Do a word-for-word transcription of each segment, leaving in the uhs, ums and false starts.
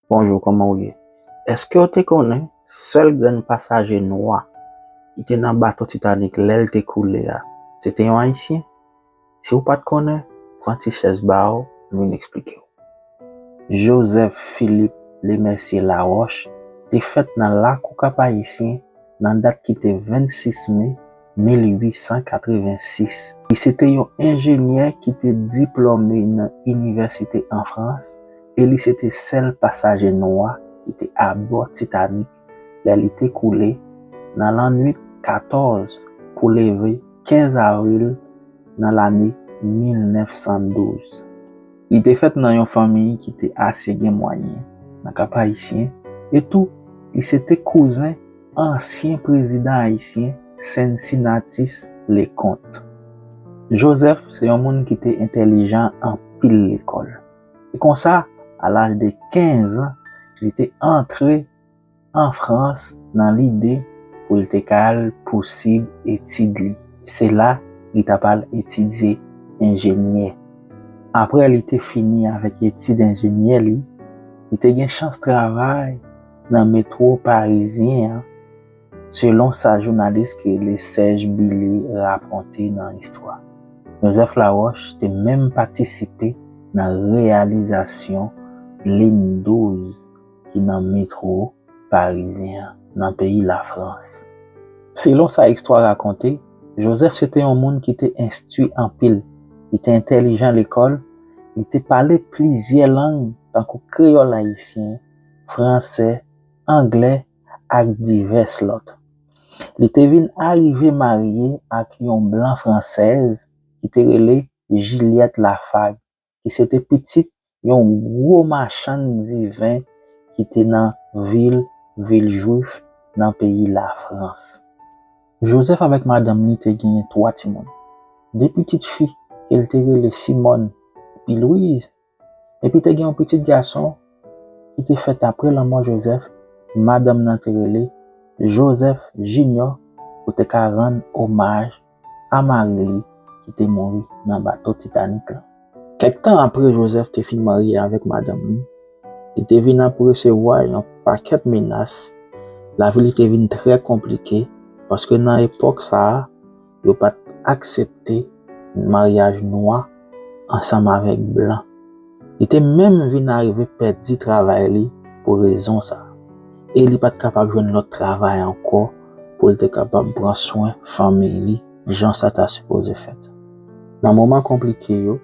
Bonjou, kòman w ye? Èske w te konnen sèl grenn pasaje nwa ki te nan bato Titanic lè l te koule a, se te yon Ayisyen? Si w pa t konnen, pran ti chèz ba w, m vin eksplike w. Joseph Philippe Lemercier Laroche te fèt nan lakou Kap Ayisyen nan dat ki te vennsis me mil uit san katrevensis. Li se te yon enjenyè ki te diplome nan inivèsite an Frans e li se te sèl pasaje nwa ki te abò Titanic lè li te koule nan lannwit katòz pou leve kenz avril nan lane mil nèf san douz. Li te fèt nan yon fanmi ki te ase gen mwayen nan Kap Ayisyen, e tou, li se te kouzen ansyen prezidan ayisyen Cincinnatus Leconte. Joseph se yon moun ki te entèlijan anpil lekòl. E konsa, a laj de kenz an, li te antre an Frans nan lide pou l te ka al pousib etid li. Se la li t ap al etidye enjenyè. Apre li te fini avèk etid enjenyè li, li te gen chans travay nan metwo parizyen an, selon sa jounalis ki rele Serge Billy rakonte nan istwa. Joseph Laroche te menm patisipe nan reyalizasyon liy douz ki nan metwo parizyen an nan peyi Lafrans. Selon sa istwa rakonte, Joseph se te yon moun ki te enstwi anpil. Li te entèlijan lekòl, li te pale plizyè lang tankou kreyòl ayisyen, fransè, anglè ak divès lòt. Li te vin arive marye ak yon blan fransèz ki te rele Juliette Lafargue, ki se te pitit yon gwo machann diven ki te nan vil Viljwif nan peyi Lafrans. Joseph avèk madanm li te genyen twa timoun. De pitit fi ke l te rele Simone epi Louise, epi te gen yon pitit gason ki te fèt apre lanmò Joseph, madanm nan te rele Joseph Junior, pou te ka rann omaj a mari li ki te mouri nan bato Titanic la. Kèk tan apre Joseph te fin marye avèk madanm li, li te vin ap resevwa yon pakèt menas. Lavi li te vin trè konplike, paske nan epòk sa a, yo pa t aksepte maryaj nwa ansanm avèk blan. Li te menm vin arive pèdi travay li pou rezon sa a. E li pa t kapab jwenn lòt travay ankò pou l te kapab pran swen fanmi li jan sa ta sipoze fèt. Nan moman konplike yo,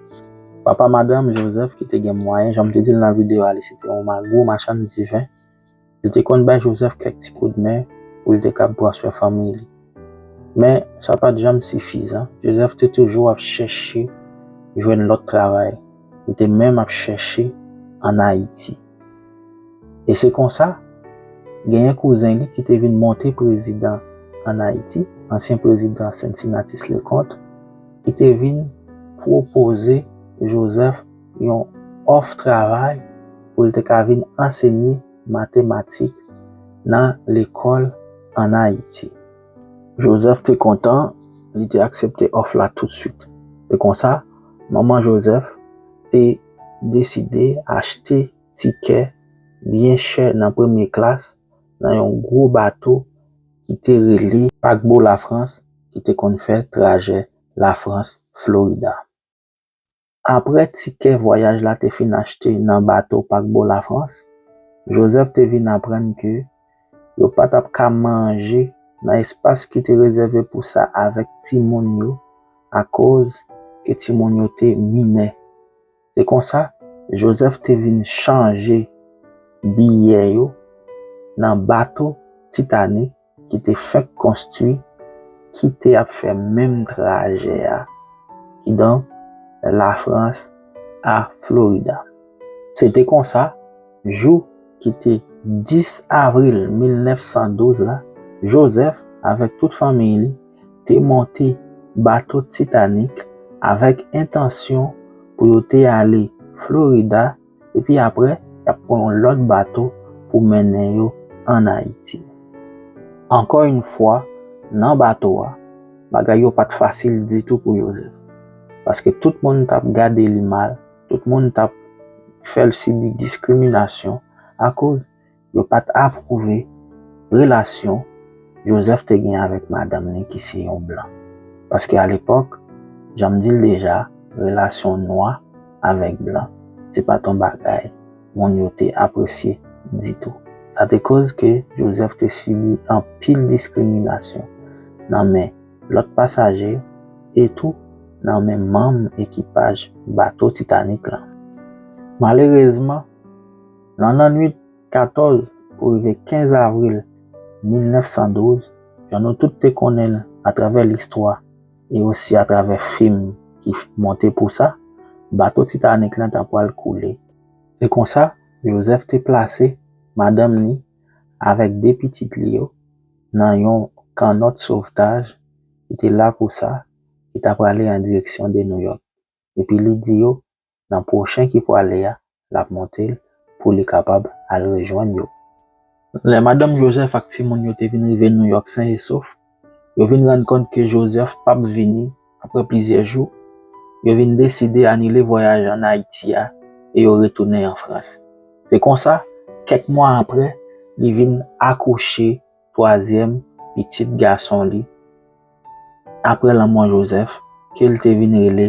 papa madanm Joseph ki te gen mwayen, jan m te di l nan videyo a, li se te yon ma-, gwo machann diven, li te konn bay Joseph kèk ti koudmen pou l te kab pran swen fanmi li. Men, sa pa t janm sifizan. Joseph te toujou ap chèche jwenn lòt travay. Li te menm ap chèche ann Ayiti. E se konsa, genyen kouzen li ki te vin monte prezidan ann Ayiti, ansyen prezidan Cincinnatus Leconte, ki te vin pwopoze Joseph yon òf travay pou l te ka vin ansenye matematik nan lekòl ann Ayiti. Joseph te kontan, li te aksepte òf la toutswit. Se konsa, manman Joseph te deside achte tikè byen chè nan premye klas nan yon gwo bato ki te rele Pakbo Lafrans, ki te konn fè trajè Lafrans Florida. Apre tikè vwayaj la te fin achte nan bato Pakbo Lafrans, Joseph te vin aprann ke yo pa t ap ka manje nan espas ki te rezève pou sa avèk timoun yo, akoz ke timoun yo te minè. Se konsa, Joseph te vin chanje biyè yo nan bato Titanic ki te fèk konstwi, ki te ap fè menm trajè a, kidonk Lafrans a Florida. Se te konsa, jou ki te dis avril mil nèf san douz la, Joseph avèk tout fanmi li te monte bato Titanic avèk entansyon pou yo te ale Florida, epi apre, y ap pran yon lòt bato pou mennen yo ann Ayiti. Ankò yon fwa, nan bato a, bagay yo pa t fasil ditou pou Joseph, paske tout moun t ap gade li mal, tout moun t ap fè l sibi diskriminasyon akoz yo pa t apwouve relasyon Joseph te gen avèk madanm li ki se yon blan. Paske alepòk, jan m di l deja, relasyon nwa avèk blan, se pa t yon bagay moun yo te apresye ditou. Sa te koz ke Joseph te sibi anpil diskriminasyon nan men lòt pasaje yo e tou nan men manm ekipaj bato Titanic lan. Malerezman, nan lannwit katòz pou rive kenz avril mil nèf san douz, jan nou tout te konnen l atravè listwa e osi atravè fim ki monte pou sa, bato Titanic lan ta pral koule. Se konsa, Joseph te plase madanm li avèk de pitit li yo nan yon kannòt sovtaj ki te la pou sa, ki ta prale an direksyon de New York. Epi li di yo, nan pwochen ki prale a, l ap monte l pou li kapab al rejwenn yo. Lè madanm Joseph ak timoun yo te vin rive New York sen e sof, yo vin rann kont ke Joseph p ap vini apre plizyè jou, yo vin deside anile vwayaj ann Ayiti a e yo retounen an Frans. Se konsa, kèk mwa apre, li vin akouche twazyèm pitit gason li apre lanmò Joseph, ke l te vin rele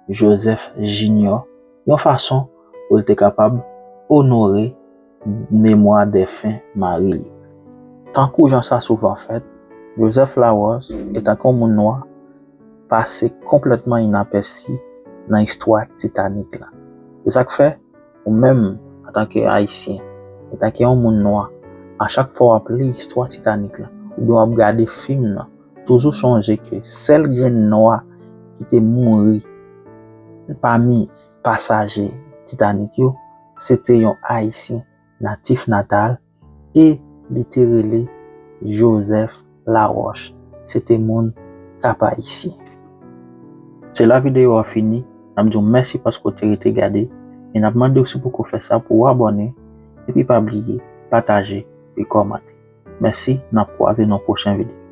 Joseph Junior, yon fason pou l te kapab onore memwa defen mari li. Tankou jan sa souvan fèt, Joseph Laroche, etanke yon moun nwa, pase konplètman inapèsi nan istwa Titanic la. Se sa k fè, ou menm, antanke Ayisyen, antanke yon moun nwa, a chak fwa w ap li istwa Titanic la, oubyen w ap gade fim nan, toujou sonje ke sèl grenn nwa ki te mouri pami pasaje Titanic yo, se te yon Ayisyen natif natal e li te rele Joseph Laroche. Se te moun Kap Ayisyen. Se la videyo a fini. N ap di w mèsi paske w te rete gade e n ap mande w si w poko fè sa pou w abòne epi pa bliye pataje e kòmante. Mèsi, n ap kwaze nan pwochen videyo.